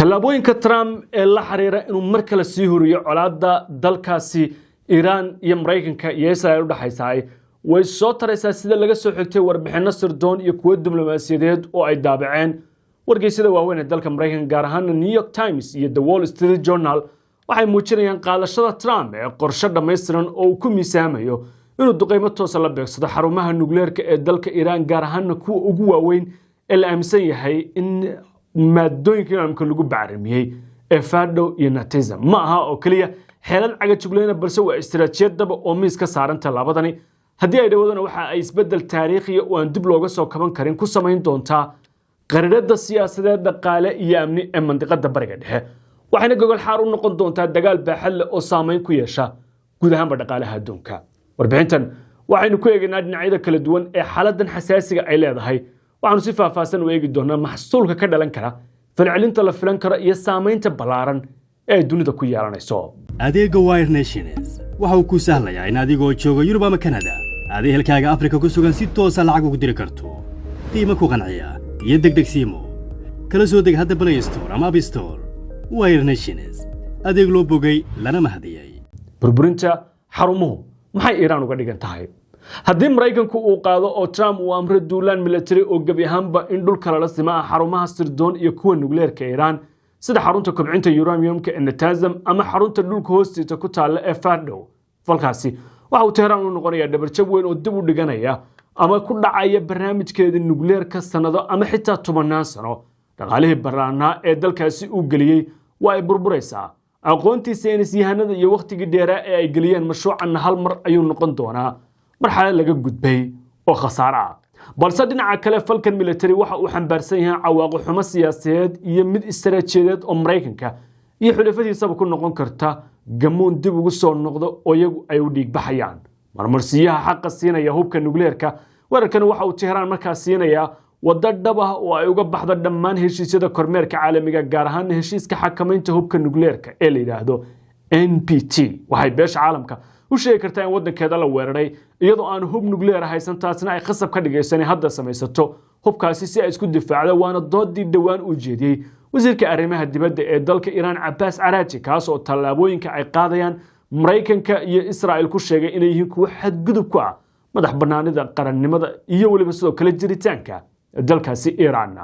Tallaabooyinka Trump ee la xiriira inuu mar kale sii huriyo colaadda dalkaasi Iiraan iyo Maraykanka iyo Israel u dhexaysaay way soo taraysaa, sida laga soo xigtay warbixinno sirdoon iyo kuwo diblomaasiyadeed oo ay daabaceen wargeysyada waaweyn ee dalka Maraykanka, gaar ahaana New York Times iyo The Wall Street Journal. Waxay muujinayaan qaadashada Trump ee qorshe dhammaystiran oo uu ku miisaamayo inuu duqeymo toosa la beegsado xarumaha nukleerka ee dalka Iiraan, gaar ahaana kuwa ugu waaweyn ee la aaminsan yahay in maadooyinka imaamka lagu bacrimiyey ee Fordow iyo Natanz. Ma aha oo keliya xeelad cagajugleyna, balse waa istiraatiijiyad daba oo miis ka saaran. Tallaabadani haddii ay dhawadona, waxa ay isbeddel taariikhiya oo aan dib looga soo kaban karin ku samayn doontaa qariirada siyaasadeed, dhaqaale iyo amni ee mandiqada Bariga Dhexe, waxayna gogol xaar u noqon doontaa dagaal baaxad leh oo saameyn ku yeesha guud ahaanba dhaqaalaha adduunka. Warbixintan waxaynu ku eegaynaa dhinacyada kala duwan ee xaaladan xasaasiga ay leedahay. Waxaanu si faahfaahsan u eegi doonaa maxsuulka ka dhalan kara, falcelinta la filan karo iyo saamaynta ballaaran ee ay dunida ku yeelanayso. Adeegga Wire Nations waxa uu kuu sahlayaa in adigoo jooga Yurub ama Kanada aad ehelkaaga Afrika ku sugan si toosa lacag ugu diri karto. Qiimo ku qanciya iyo degdegsiimo. Kala soo deg hadda Play Store ama App Store. Wire Nations, adeeg loo bogay lana mahadiyey. Burburinta xarumuhu maxay Iiraan uga dhigan tahay? Haddii Maraykanku uu qaado oo Trump uu amro duulaan military oo gebi ahaanba in dhulka lala sima ah xarumaha sirdoon iyo kuwa nukleerka Iiraan, sida xarunta kobcinta uraniumka ee Natanz ama xarunta dhulka hoostiisa ku taalla ee Fordow, falkaasi waxa uu Teheraan u noqonayaa dhabarjab weyn oo dib u dhiganaya ama ku dhacaya barnaamijkeeda nukleerka sannado ama xitaa tobanaan sano. Dhaqaalihii baraanaa ee dalkaasi uu geliyey waa ay burburaysaa. Aqoontii saynisyahanada iyo wakhtigii dheeraa ee ay geliyeen mashruucanna hal mar ayuu noqon doonaa marxalad laga gudbay oo khasaare ah. Balse dhinaca kale, falkan military waxa uu xambaarsan yahay cawaaqi xumo siyaasadeed iyo mid istaraatiijiyadeed oo Maraykanka iyo xulafadiisaba ku noqon karta gamuun dib ugu soo noqdo oo iyagu ay u dhiigbaxayaan. Marmarsiyaha xaqa siinaya hubka nukleerka, weerarkani waxa uu Teheraan markaa siinayaa waddo dhab ah oo ay uga baxdo dhammaan heshiisyada kormeerka caalamiga, gaar ahaan heshiiska xakamaynta hubka nukleerka ee la yidhaahdo NPT. Waxay beesha caalamka u sheegi kartaa in waddankeeda la weeraray iyadoo aan hub nukleer haysan, taasna ay khasab ka dhigayso inay hadda samaysato hubkaasi si ay isku difaacdo. Waana doodii dhowaan uu jeediyey wasiirka arrimaha dibadda ee dalka Iiraan, Cabaas Caraaji, kaas oo tallaabooyinka ay qaadayaan Maraykanka iyo Israa'il ku sheegay inay yihiin kuwo xadgudub ku ah madax bannaanida, qarannimada iyo weliba sidoo kale jiritaanka dalkaasi Iiraan.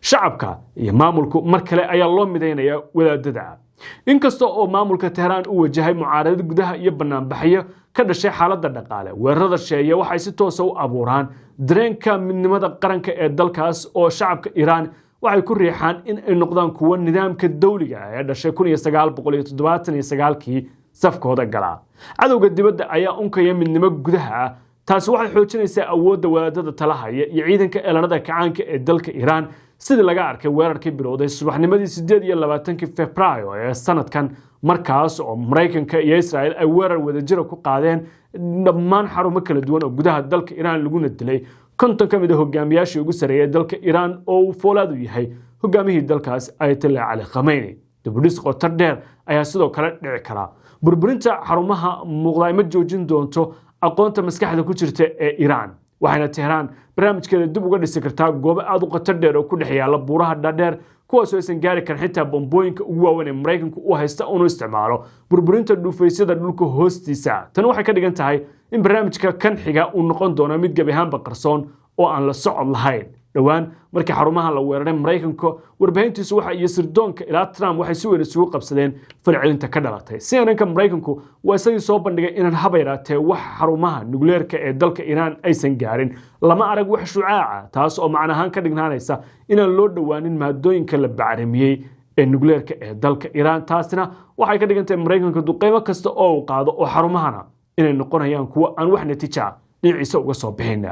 Shacabka iyo maamulku mar kale ayaa loo midaynayaa wadaadada. Inkasta oo maamulka Tehraan uu wajahay mucaaradad gudaha iyo banaanbaxyo ka dhashay xaaladda dhaqaale, weerarada sheeye waxay si toosa u abuuraan dareenka midnimada qaranka ee dalkaas, oo shacabka Iiraan waxay ku riixaan in ay noqdaan kuwo nidaamka dawliga ah ee dhashay 1979-kii safkooda galaa. Cadowga dibadda ayaa unkaya midnimo gudaha ah. Taasi waxay xoojinaysaa awoodda wadaadada talahaya iyo ciidanka eelanada kacaanka ee dalka Iiraan, sidii laga arkay weerarkii bilowday subaxnimadii 28-kii Febraayo ee sanadkan, markaas oo Maraykanka iyo Israel ay weerar wadajira ku qaadeen dhammaan xarumo kala duwan oo gudaha dalka Iiraan, laguna dilay 50 ka mid a hogaamiyaashii ugu sarreeyay dalka Iiraan, oo uu foolaad u yahay hogaamihii dalkaas, Ayatollah Cali Khamenei. Dibudhis qoto dheer ayaa sidoo kale dhici karaa. Burburinta xarumaha muuqda ma joojin doonto aqoonta maskaxda ku jirta ee Iiraan, waxayna Tehraan barnaamijkeeda dib uga dhisi kartaa goobo aada u qoto dheer oo ku dhex yaalla buuraha dhaadheer, kuwaasoo aysan gaari karin xitaa bombooyinka ugu waaweyn ee Maraykanku u haysta unu isticmaalo burburinta dhufaysyada dhulka hoostiisa. Tani waxay ka dhigan tahay in barnaamijka kan xiga uu noqon doono mid gebi ahaanba qarsoon oo aan la socod lahayn. Dhowaan markii xarumaha la weeraray, Maraykanka warbaahintiisu waxa iyo sirdoonka ilaa Trump waxay si weyn isugu qabsadeen falcelinta ka dhalatay. CNN-ka Maraykanku waa isagii soo bandhigay inaan haba yaraatee wax xarumaha nukleerka ee dalka Iiraan aysan gaarin, lama arag wax shucaaca, taas oo macnahaan ka dhignaanaysa inaan loo dhowaanin maadooyinka la bacrimiyey ee nukleerka ee dalka Iiraan. Taasina waxay ka dhigan tahay Maraykanka duqeymo kasta oo uu qaado oo xarumahana inay noqonayaan kuwo aan wax natiija ah dhinaciisa uga soo bixin.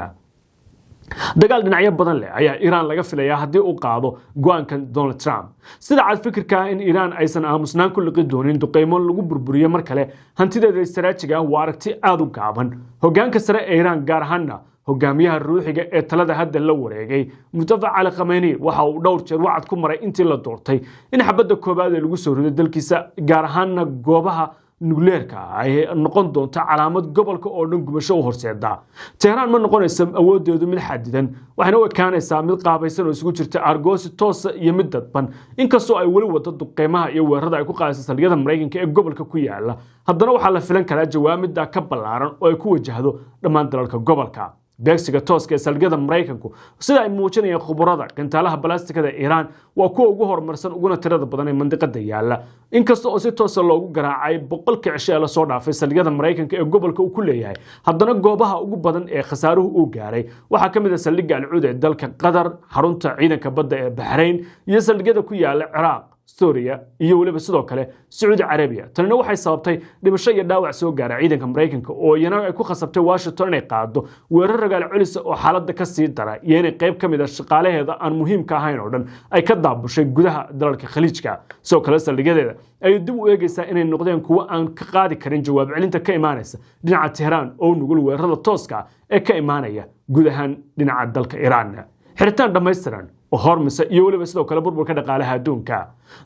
Dagaal dhinacyo badan leh ayaa Iiraan laga filayaa haddii uu qaado go-aankan Donald Trump. Sida cad, fikirka in Iiraan aysan aamusnaan ku liqi doonin duqeymo lagu burburiyo mar kale hantideeda istaraatijiga ah waa aragti aada u gaaban. Hogaanka sare ee Iiraan, gaar ahaana hogaamiyaha ruuxiga ee talada hadda la wareegay, Mustafa Cali Khamenei, waxa uu dhowr jeer wacad ku maray intii la doortay in xabadda koowaad ee lagu soo rido dalkiisa, gaar ahaana goobaha Nukleerka ay noqon doonto calaamad gobolka oo dhan gubasho u horseeda. Tehraan ma noqonaysa awoodeedu mid xadidan, waxayna u ekaanaysaa mid qaabaysan oo isugu jirta argoosi toosa iyo mid dadban. Inkastoo ay weli wado duqeymaha iyo weerarada ay ku qaadaysa saldhigyada Maraykanka ee gobolka ku yaala, haddana waxaa la filan karaa jawaab middaa ka ballaaran oo ay ku wajahdo dhammaan dalalka gobolka. Beegsiga tooska ee saldhigyada Maraykanku, sida ay muujinayaan khubarada, gantaalaha balastikada Iiraan waa kuwa ugu horumarsan uguna tirada badan ee mandiqada yaala. Inkasta oo si toosa loogu garaacay 100-kii cisho ee lasoo dhaafay saldhigyada Maraykanka ee gobolka uu ku leeyahay, haddana goobaha ugu badan ee khasaaruhu uu gaaray waxaa ka mid ah saldhigga Alcuud ee dalka Qatar, xarunta ciidanka badda ee Baxrayn iyo saldhigyada ku yaala Ciraaq, Suuriya iyo weliba sidoo kale Sacuudi Carabiya. Tanina waxay sababtay dhimasho iyo dhaawac soo gaara ciidanka Maraykanka, oo iyana ay ku khasabtay Washington inay qaado weerar ragaal celisa oo xaaladda ka sii dara, iyo inay qayb ka mid a shaqaalaheeda aan muhiimka ahayn oo dhan ay ka daabushay gudaha dalalka Khaliijka. Sidoo kale saldhigyadeeda ayay dib u eegaysaa inay noqdeen kuwo aan ka qaadi karin jawaab celinta ka imaanaysa dhinaca Tehraan oo nugul weerarada tooska ah ee ka imaanaya guud ahaan dhinaca dalka Iiraan. Xiritaan dhammaystiran oo hormisa iyo weliba sidoo kale burburka dhaqaalaha adduunka.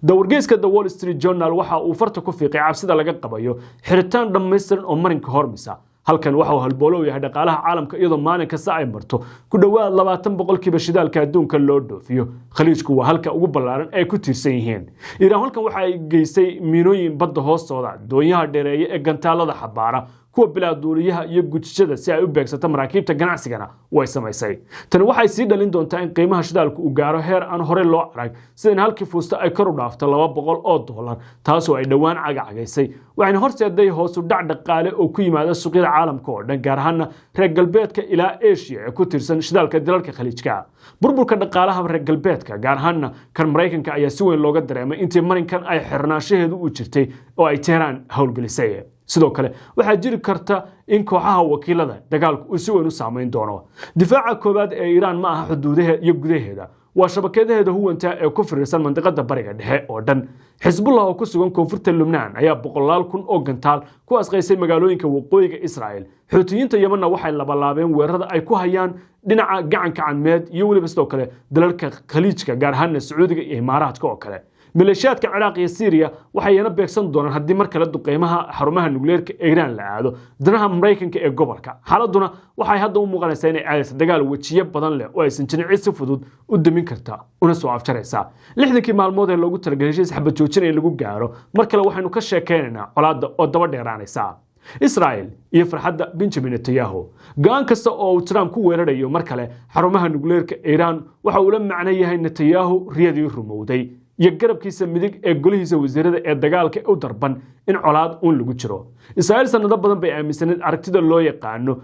Wargeyska The Wall Street Journal waxa uu farta ku fiiqay cabsida laga qabayo xiritaan dhammaystiran oo marinka Hormisa. Halkan waxa uu halboolo u yahay dhaqaalaha caalamka, iyadoo maalin kasta ay marto ku dhowaad 20% shidaalka adduunka loo dhoofiyo. Khaliijku waa halka ugu ballaaran ay ku tiirsan yihiin. Iiraan halkan waxa ay geysay miinooyin badda hoostooda, doonyaha dheereeya ee gantaalada xabaara, kuwa bilaa duuliyaha iyo gujijada si ay u beegsato maraakiibta ganacsigana way samaysay. Tani waxay sii dhalin doontaa in qiimaha shidaalku uu gaaro heer aan horey loo arag, sida in halkii fuusto ay kor u dhaafto $200, taasoo ay dhowaan cagacagaysay. Waxayna horseeday hoos u dhac dhaqaale oo ku yimaada suuqyada caalamka oo dhan, gaar ahaana reer galbeedka ilaa Asia ee ku tiirsan shidaalka dalalka Khaliijka. Burburka dhaqaalaha reer galbeedka, gaar ahaana kan Maraykanka, ayaa si weyn looga dareemay intii marinkan ay xirnaanshaheedu u jirtay oo ay Teheraan howlgelisay. Sidoo kale waxaa jiri karta in kooxaha wakiilada dagaalku uu si weyn u saameyn doono. Difaaca koowaad ee Iiraan ma aha xuduudaheeda iyo gudaheeda, waa shabakadaheeda huwanta ee ku firiirsan mandiqada Bariga Dhexe oo dhan. Xisbullah oo ku sugan koonfurta Lubnaan ayaa boqolaal kun oo gantaal ku asqaysay magaalooyinka waqooyiga Israel. Xuutiyiinta Yemanna waxay labalaabeen weerarada ay ku hayaan dhinaca Gacanka Cadmeed iyo weliba sidoo kale dalalka Khaliijka, gaar ahaana Sacuudiga iyo Imaaraadka oo kale. Maleeshiyaadka Ciraaq iyo Siiriya waxay iyana beegsan doonaan, haddii mar kale duqeymaha xarumaha nukleerka ee Iiraan la aado, danaha Maraykanka ee gobolka. Xaaladuna waxay hadda u muuqanaysaa inay aadaysa dagaal wejiyo badan leh oo aysan jirin cid si fudud u damin karta una soo afjaraysa. 60-kii maalmood ee loogu talagalay heshiis xabad joojin in lagu gaaro, mar kale waxaynu ka sheekaynaynaa colaadda oo daba dheeraanaysa. Israel iyo farxadda Benjamin Netanyahu. Go-aan kasta oo uu Trump ku weerarayo mar kale xarumaha nukleerka Iiraan waxa uu la macno yahay Netanyahu riyadii rumowday iyo garabkiisa midig ee golihiisa wasiirada ee dagaalka u darban in colaad uun lagu jiro. Israa'iil sanado badan bay aaminsaneed aragtida loo yaqaano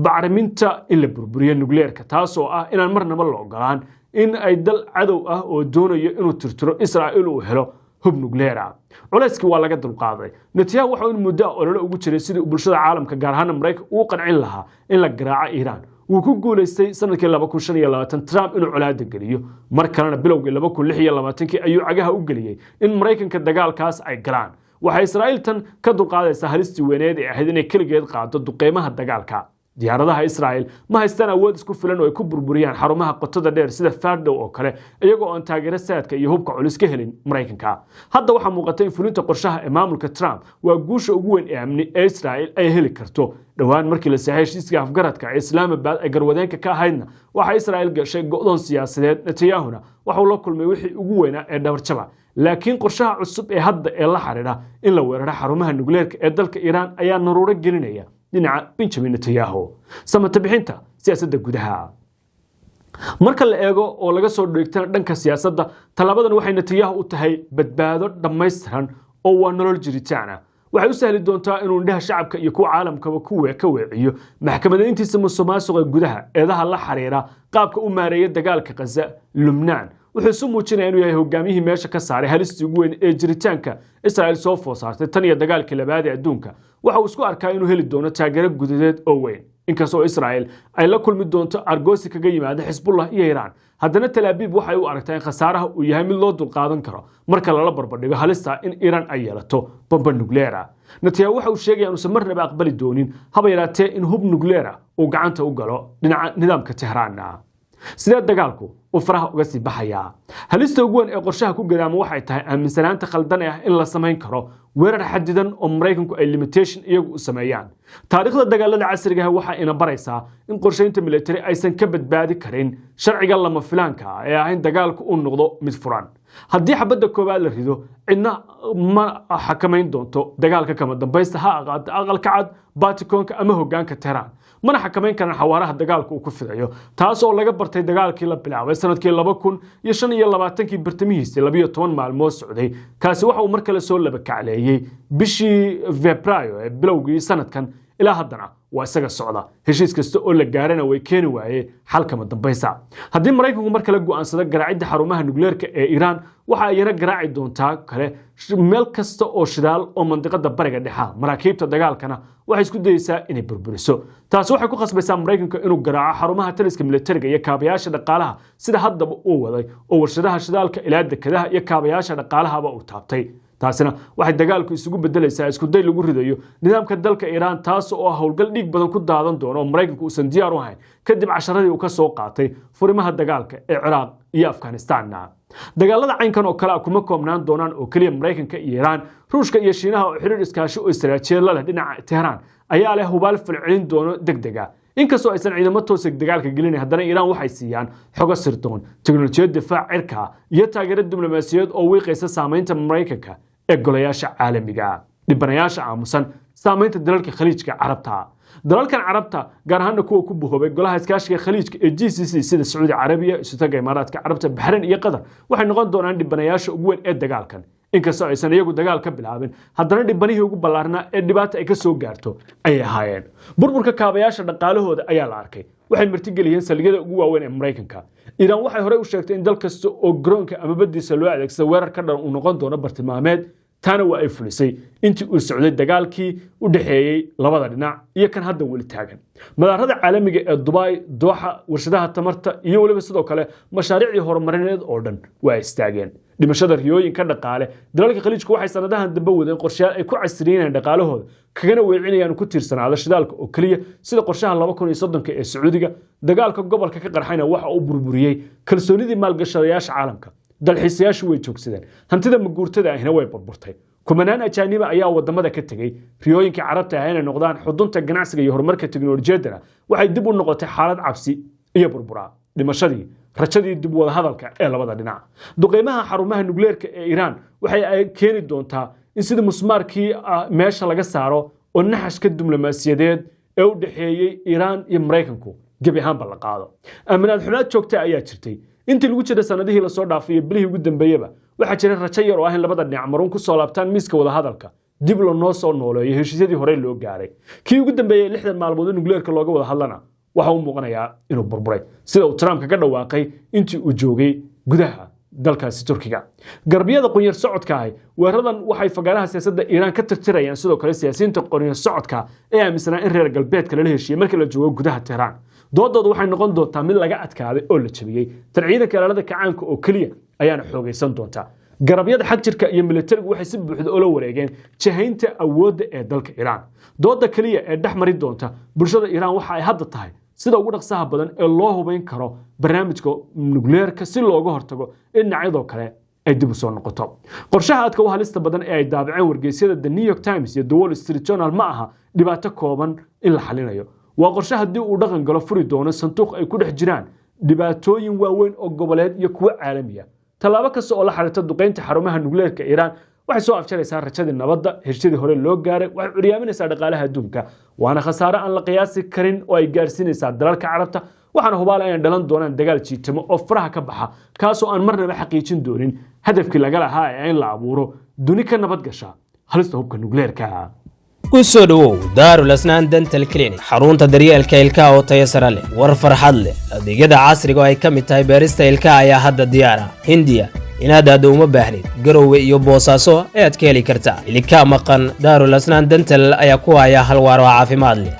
bacriminta in la burburiyo nukleerka, taasoo ah inaan marnaba la ogolaan in ay dal cadow ah oo doonayo inuu tirtiro Israa'iil uu helo hub nukleer ah. Culayskii waa laga dulqaaday. Netanyahu waxa in muddo olole ugu jiray sidii bulshada caalamka, gaar ahaana Maraykan, uu qancin lahaa in la garaaco Iiraan. Wuu ku guulaystay sanadkii 2025 Trump inuu colaada geliyo. Mar kalena bilowgii 2026-kii ayuu cagaha u geliyey in Maraykanka dagaalkaas ay galaan. Waxay Israa'iil tan ka dulqaadaysaa halistii weyneed ee ahayd inay keligeed qaado duqeymaha dagaalka. Diyaaradaha Israa'il ma haystaan awood isku filan oo ay ku burburiyaan xarumaha qotada dheer sida Fardow oo kale, iyagoo aan taageero saadka iyo hubka culus ka helin Maraykanka. Hadda waxaa muuqata in fulinta qorshaha ee maamulka Trump waa guusha ugu weyn ee amni ee Israa'il ay heli karto. Dhowaan markii la saxay heshiiska afgaradka ee Islaamabad ay garwadeenka ka ahaydna, waxaa Israa'il gashay go'doon siyaasadeed. Netanyahuna waxa uu la kulmay wixii ugu weynaa ee dhabarjaba, laakiin qorshaha cusub ee hadda ee la xidhiidha in la weeraro xarumaha nukleerka ee dalka Iiraan ayaa naruuro gelinaya dhinaca Benjamin Netanyahu. Samata bixinta siyaasadda gudaha marka la eego oo laga soo dheegtana dhanka siyaasadda, tallaabadan waxay Netanyahu u tahay badbaado dhammaystiran oo waa nolol jiritaan ah. Waxay u sahli doontaa inuu indhaha shacabka iyo kuwa caalamkaba ka weeciyo maxkamadayntiisa musuqmaasuqa gudaha, eedaha la xiriira qaabka u maareeya dagaalka Khaza, Lubnaan. Wuxuu isu muujinaya inuu yahay hogaamiyihii meesha ka saaray halistii ugu weyn ee jiritaanka Israa'il soo food saartay tan iyo dagaalkii labaad ee adduunka. Waxa uu isku arkaa inuu heli doono taageero gudadeed oo weyn. Inkastoo Israa'il ay la kulmi doonto argoosi kaga yimaada Xisbullah iyo Iiraan, haddana Tel Abiib waxay u aragtaa in khasaaraha uu yahay mid loo dulqaadan karo marka lala barbardhigo halista in Iiraan ay yeelato bamba nukleer ah. Netanyahu waxa uu sheegaya inuusan marnaba aqbali doonin, haba yaraatee, in hub nukleer ah uu gacanta u galo dhinaca nidaamka Tehraanna. Sidee dagaalku uu faraha uga sii baxayaa? Halista ugu weyn ee qorshaha ku gadaama waxay tahay aaminsanaanta khaldan ee ah in la samayn karo weerar xadidan oo Maraykanku ay limitation iyagu u sameeyaan. Taariikhda dagaalada casriga ah waxaa ina baraysaa in qorshaynta military aysan ka badbaadi karin sharciga lama filaanka ah ee ah in dagaalku uu noqdo mid furan. Haddii xabadda koowaad la rido, cidna ma xakamayn doonto dagaalka kama dambaysta, ha aqaato Aqalka Cad, Pentagonka ama hogaanka Tehraan. Mana xakamayn karaan xawaaraha dagaalka uu ku fidayo, taas oo laga bartay dagaalkii la bilaabay sanadkii 2025-kii bartamihiisii, 12 maalmood socday. Kaasi waxa uu mar kale soo laba kacleeyey bishii Febraayo ee bilowgii sanadkan. Ilaa haddana waa isaga socda. Heshiis kasta oo la gaarana way keeni waaye xalkama dambaysa. Haddii Maraykanku mar kale go'aansado garaacidda xarumaha nukleerka ee Iiraan, waxa iyana garaaci doontaa kale meel kasta oo shidaal oo mandiqada Bariga Dhexa. Maraakiibta dagaalkana waxay isku dayeysaa inay burburiso. Taasi waxay ku khasbaysaa Maraykanka inuu garaaco xarumaha taliska militariga iyo kaabayaasha dhaqaalaha, sida haddaba uu waday oo warshadaha shidaalka ilaa dekadaha iyo kaabayaasha dhaqaalahaba uu taabtay. Taasina waxay dagaalku isugu bedelaysaa iskuday lagu ridayo nidaamka dalka Iiraan, taas oo ah howlgal dhiig badan ku daadan doono oo Maraykanku uusan diyaar u ahayn kadib casharadii uu ka soo qaatay furimaha dagaalka ee Ciraaq iyo Afghanistanna. Dagaalada caynkan oo kale ah kuma koobnaan doonaan oo keliya Maraykanka iyo Iiraan. Ruushka iyo Shiinaha oo xiriir iskaashi oo istaraatiijiyad la leh dhinaca Tehraan ayaa leh hubaal falcelin doono degdeg ah. Inkastoo aysan ciidamo toosa dagaalka gelinayn, haddana Iiraan waxay siiyaan xogo sirdoon, teknolojiyad difaac cirka iyo taageero diblomaasiyadeed oo wiiqaysa saamaynta Maraykanka ee golayaasha caalamiga. Dhibanayaasha aamusan: saamaynta dalalka Khaliijka Carabta. Dalalkan Carabta, gaar ahaana kuwa ku buhoobay Golaha Iskaashiga Khaliijka ee GCC, sida Sacuudi Carabiya, Isutaga Imaaraadka Carabta, Baxrayn iyo Qatar, waxay noqon doonaan dhibanayaasha ugu weyn ee dagaalkan. Inkastoo aysan iyagu dagaal ka bilaabin, haddana dhibanihii ugu ballaarnaa ee dhibaata ay ka soo gaarto ayay ahaayeen. Burburka kaabayaasha dhaqaalahooda ayaa la arkay. Waxay martigeliyeen saldhigyada ugu waaweyn ee Maraykanka. Iiraan waxay horey u sheegtay in dal kasta oo garoonka ama baddiisa loo adeegsado weerar ka dhan uu noqon doono bartilmaameed. Taana waa ay fulisay intii uu socday dagaalkii u dhexeeyey labada dhinac iyo kan hadda weli taagan. Madaarada caalamiga ee Dubai, Dooxa, warshadaha tamarta iyo weliba sidoo kale mashaariicdii horumarineed oo dhan waa istaageen. Dhimashada riyooyinka dhaqaale: dalalka Khaliijku waxay sanadahan dambe wadeen qorshayaal ay ku casriyeynayaan dhaqaalahooda, kagana weecinayaan ku tiirsanaado shidaalka oo keliya, sida qorshaha 2030-ka ee Sacuudiga. Dagaalka gobolka ka qarxayna waxa uu burburiyey kalsoonidii maalgashadayaasha caalamka. Dalxiisayaashu way joogsadeen, hantida maguurtada ahina way burburtay. Kumanaan ajaaniba ayaa wadamada ka tegey. Riyooyinkii Carabta ah inay noqdaan xudunta ganacsiga iyo horumarka teknolojiyaddana waxay dib u noqotay xaalad cabsi iyo burbura. Dhimashadii rajadii dib wadahadalka ee labada dhinac: duqeymaha xarumaha nukleerka ee Iiraan waxay ay keeni doontaa in sida musmaarkii meesha laga saaro oo naxashka diblomaasiyadeed ee u dhexeeyey Iiraan iyo Maraykanku gebi ahaanba la qaado. Aaminaad xumaad joogta ayaa jirtay intii lagu jiray sanadihii lasoo dhaafay iyo bilihii ugu dambeeyeba. Waxaa jira rajo yar oo ah in labada dhinac maruun ku soo laabtaan miiska wadahadalka, dib lonoo soo nooleeyo heshiisyadii horey loo gaaray. Kii ugu dambeeyey 60 maalmood in nukleerka looga wada hadlana waxa uu muuqanayaa inuu burburay, sida uu Trump kaga dhawaaqay intii uu joogay gudaha dalkaasi Turkiga. Garbiyada qunyar socodka ahi: weeraradan waxay fagaaraha siyaasadda Iiraan ka tirtirayaan sidoo kale siyaasiyiinta qunyar socodka ee aaminsanaa in reer galbeedka lala heshiiyey. Marka la joogo gudaha Tehraan, doodooda waxay noqon doontaa mid laga adkaaday oo la jabiyey. Tan ciidanka ilaalada kacaanka oo keliya ayaana xoogaysan doonta. Garabyada xagjirka iyo militarigu waxay si buuxda ula wareegeen jahaynta awoodda ee dalka Iiraan. Dooda keliya ee dhex mari doonta bulshada Iiraan waxa ay hadda tahay sida ugu dhaqsaha badan ee loo hubayn karo barnaamijka nukleerka, si looga hortago in dhinacyadoo kale ay dib u soo noqoto. Qorshaha aadka u halista badan ee ay daabaceen wargeysyada The New York Times iyo The Wall Street Journal ma aha dhibaato kooban in la xalinayo. Waa qorshe haddii uu dhaqan galo furi doono sanduuq ay ku dhex jiraan dhibaatooyin waaweyn oo goboleed iyo kuwo caalamiya. Tallaabo kasta oo la xiriirta duqeynta xarumaha nukleerka Iiraan waxay soo afjaraysaa rajadii nabadda, heshiisyadii hore loo gaaray, waxay curyaaminaysaa dhaqaalaha adduunka, waana khasaare aan la qiyaasi karin oo ay gaarsiinaysaa dalalka Carabta. Waxaana hubaala inay dhalan doonaan dagaal jiitamo oo faraha ka baxa, kaasoo aan marnaba xaqiijin doonin hadafkii laga lahaa ee in la abuuro duni ka nabad gasha halista hubka nukleerka. Ku soo dhowow Daarul Asnaan Dental Clinic, xarunta daryeelka ilkaha oo tayo sare leh. War farxad leh: adeegyada casriga oo ay ka mid tahay beerista ilkaha ayaa hadda diyaar ah. Hindiya inaad aaddo uma baahnid. Garowe iyo Boosaaso ayaad ka heli kartaa. Ilkaa maqan, Daarul Asnaan Dental ayaa ku haya halwaaro caafimaad leh.